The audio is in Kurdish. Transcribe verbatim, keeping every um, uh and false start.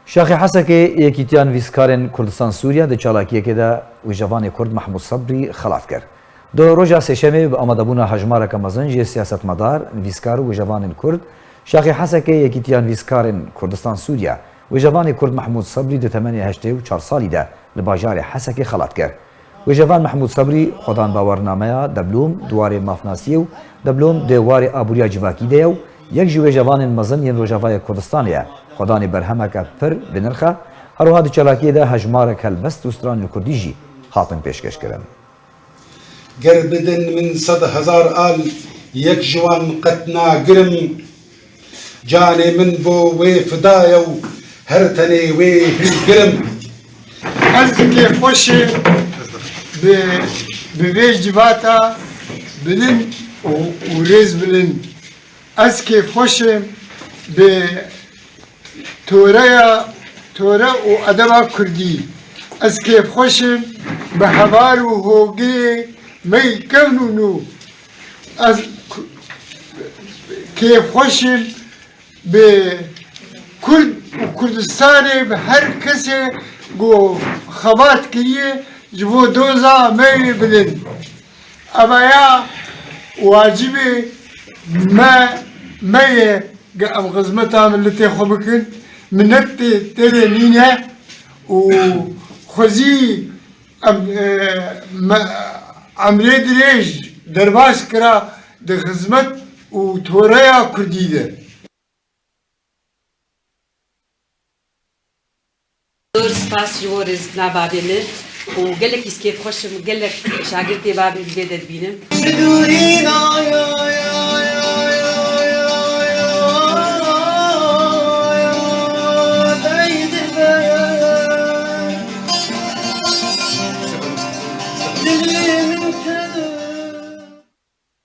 Şaxê Hesekê Yekîtiya Nivîskarên Kurdistan Sûriye di çalakiyekê de wêjevanê Kurd Mehmûd Sebrî xelat kir. Di roja Sêşemê bi amadebûna hejmareke mezin jê siyasetmedar, nivîskar û wêjevanên Kurd, Şaxê Hesekê Yekîtiya Nivîskarên Kurdistan Sûriye, wêjevanê Kurd Mehmûd Sebrî di temenê heştê û çar salî de li bajarê Hesekê xelat kir. Wêjevan Mehmûd Sebrî xwedan bawernameya deblom di warê mafnasiyê û deblom di warê aboriya civakî de ye û yek ji wêjevanên mezin yên Rojavayê Kurdistanê ye. Xwedanê berhemeke pir bi nirx e. Her wiha di çalakiyê de hejmarek helbest û stran li kurdî jî hatin pêşkêşkirin. Ger bidin min sed hezar al, yek ji wan qet nagirim. Canê min bo wê fida ye û her tenê wê hilgirim. Ez kêfxweş im bi, bi vê civata bilind û, û rêz bilind. Ez kêfxweş im bi toreya, tore û edeba kurdî. Ez kêfxweş im bi heval û hogê me yê kevn û nû. Ez ku-, kêfxweş im bi Kurd û Kurdistanê, bi her kesê ku xebat kiriye ji bo doza me yê bilind. Ev ya wacibê me, me ye, ge em xizmeta milletê xwe bikin, minnet tê, tê de nîne û xwezî em, e, me, emrê dirêj derbas kira di xizmet û toreya kurdî de. Zor spas ji bo rêzkirina bavê min û gelek îz kêfxweş im, gelek şagirtê bavê min vê de dibînim. Ji dûrî naya